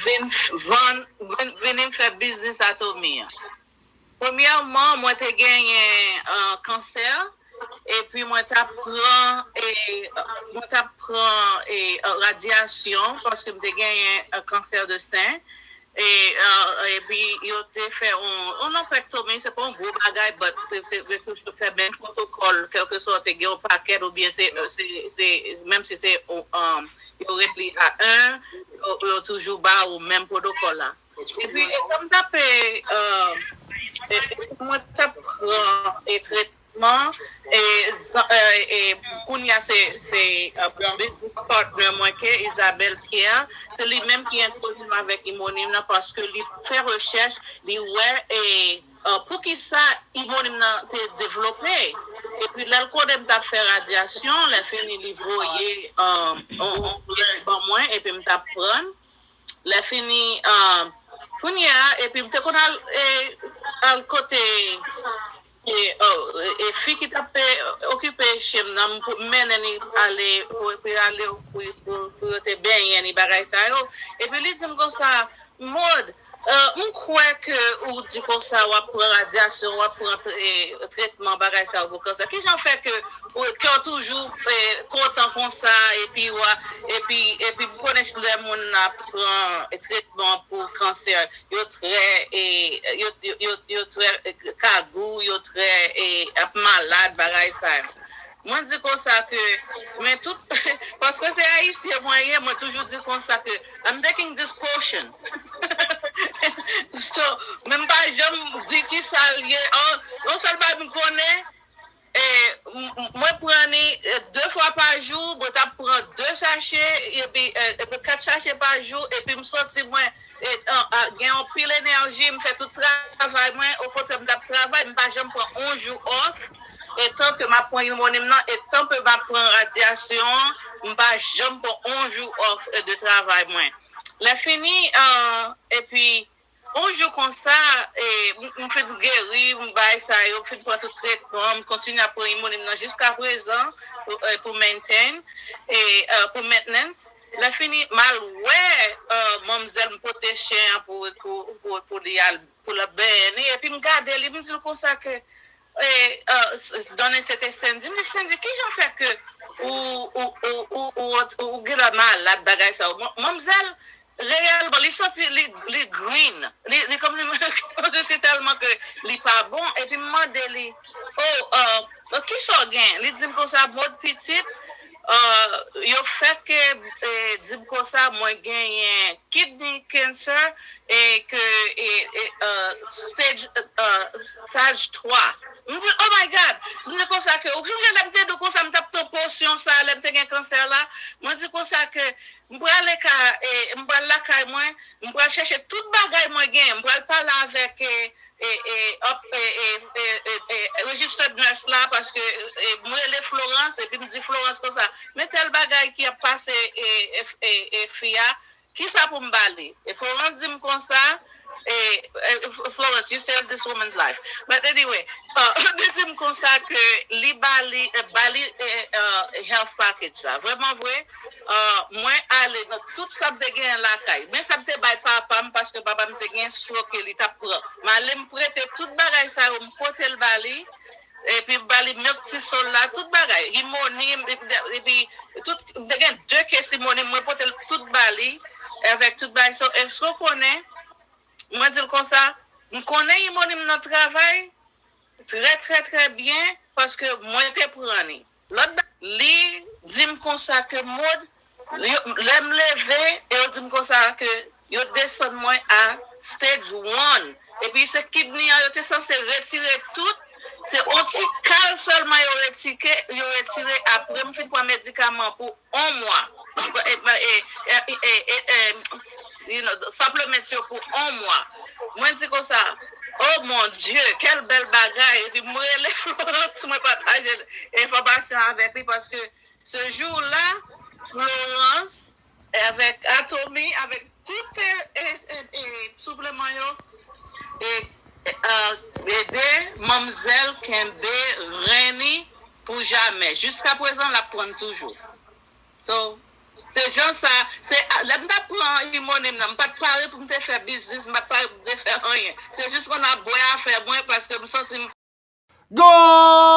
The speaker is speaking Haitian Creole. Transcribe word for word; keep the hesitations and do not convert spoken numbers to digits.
vin vann, vin, vin fè biznis Atomy an. Premyèman, mwen te genyen uh, kansè, epi mwen t ap pran, e, mwen t ap pran e, radyasyon, paske m te genyen uh, kansè de sen. E, uh, epi yo te fè yon, yon lonbèktomi, se pa yon gwo bagay, but se, se, se toujou fè menm pwotokòl, kèlkeswa te gen yon pakèt, oubyen se, se, se, menm si se, um, yo ret li a en, yo, yo toujou ba ou menm pwotokòl la. Epi, e, kòm t ap, e, e, e, mwen t ap pran e, tretman, e, zan- e, e, kounye a se, se e, business partner mwen ke Isabelle Pierre, se li menm ki entwodui m avèk imonim nan, paske li fè rechèch, li wè, e, e, poukisa imonim nan te devlope. Epi lè l konnen m t ap fè radyasyon, lè fini li voye e, on, on pyès ban mwen, epi m t ap pran l. Lè fini, um, kounye a, epi m te konn al, e, al kote e, e, e, fi ki t ap e, okipe chez m nan, m pou- m mennen li ale, pou, pou ale, pou, pou, pou yo te benyen li, bagay sa yo. Epi li di m konsa, Maud, e, m kwè ke ou di konsa w ap pran radyasyon, w ap pran tre- e, tretman, bagay sa yo pou kansè. Kijan fè ke ou, ke w toujou e, kontan konsa, epi w a- epi, epi m konnen lè moun ap pran tretman pou kansè, yo trè, e, yo, yo, yo, yo trè e, kagou, yo trè e, ap malad, bagay sa yo. Mwen di konsa ke, men tout, paske se ayisyen mwen ye, mwen toujou di konsa ke, I'm taking this potion. So, men m pa janm di ki sa l ye. An, yon sèl bagay m konnen, e, m- m- mwen pran li e, de fwa pa jou, mwen t ap pran de sache, epi, e, epi kat sache pa jou, epi m santi mwen e, a, a, gen yon pil enèji, m fè tout travay mwen, okontrè m t ap travay, m pa janm pran yon jou off, etan ke m ap pran imonim nan, etan ke m ap pran radyasyon an, m pa janm pran yon jou off e, de travay mwen. Lè fini, e, epi yon jou konsa, e, m- m fin geri, m bay sa yo, m fin pran tout tretman, m kontinye ap pran imonim nan jiska prezan pou, e, pou maintain, e, e, pou maintenance. Lè fini, m al wè e, manmzèl, m pote chen an pou, pou, pou, pou li al, pou l ap benyen li, epi m gade li, m di l konsa ke, e, e, s- s- donnen se te Sandy. M di, Sandy, kijan fè ke ou, ou, ou, ou, ou, ou, ou gen lè malad, bagay sa yo? Bon, manmzèl, reyèlman, li santi li, li green. Li, li kòmsi, kòmsi tèlman ke li pa bon. Epi m mande li, oh, e, kisa w gen? Li di m konsa, Maud pitit, e, yo fèk e, di m konsa, mwen genyen kidney cancer, e ke, e, e, e, stage, e, stage twa. M di, oh my God! M di konsa ke, ou sonje lè m te di w konsa, m t ap pran posyon sa, lè m te gen kansè la. Mwen di konsa ke, m prale ka, e, m pral lakay mwen, m pral chèche tout bagay mwen genyen, m pral pale avèk, e, e, e, op- e, e, e, e, e, registered nurse la, paske, e, mwen rele Florence, epi m di Florence konsa, men tèl bagay ki ap pase, e, e, e, e, fi a, kisa pou m ba li? E Florence di m konsa, e, e, Florence, you saved this woman's life. But anyway, uh, li di m konsa ke li ba li, e, ba li, e, e, health package la. Vrèman vre, e, mwen ale nan tout sa m te genyen lakay. Men sa m te bay papa m, paske papa m te gen stroke ke li t ap pran. M ale m prete tout bagay sa yo, m pote l ba li. Epi m ba li milk thistle la, tout bagay. Imonim, epi, epi tout, m te gen de case imonim, mwen pote l tout ba li, avèk tout bagay. So, èske w konnen, mwen di l konsa, m konnen imonim nan travay trè, trè, trè byen, paske mwen te pran li. Lòt ba- li di m konsa ke Maud, yo- lè m leve, e yo di m konsa ke yo desann mwen a stage one. Epi se kidney an, yo te sanse retire tout. Se yon ti kal sèlman yo retike, yo retire apre m fin pran medikaman pou yon mwa. E, e, e, e, e, e, you know, supplements yo pou yon mwa. Mwen di konsa, oh mon Dieu, quel bèl bagay. Epi mwen rele Florence, mwen pataje enfòmasyon avèk li, paske se jou la, Florence, avèk Atomy, avèk tout, e, e, e, e, sipleman yo, e, e, a, ede manmzèl kenbe ren li pou jamè. Jiska prezan, l ap pran toujou. So, Se jan sa, se lè m t ap pran imonim nan, m pa t pare pou m te fè biznis, m pa t pare pou m te fè anyen. Se jis konn ap bwè afè mwen paske m santi m Gol!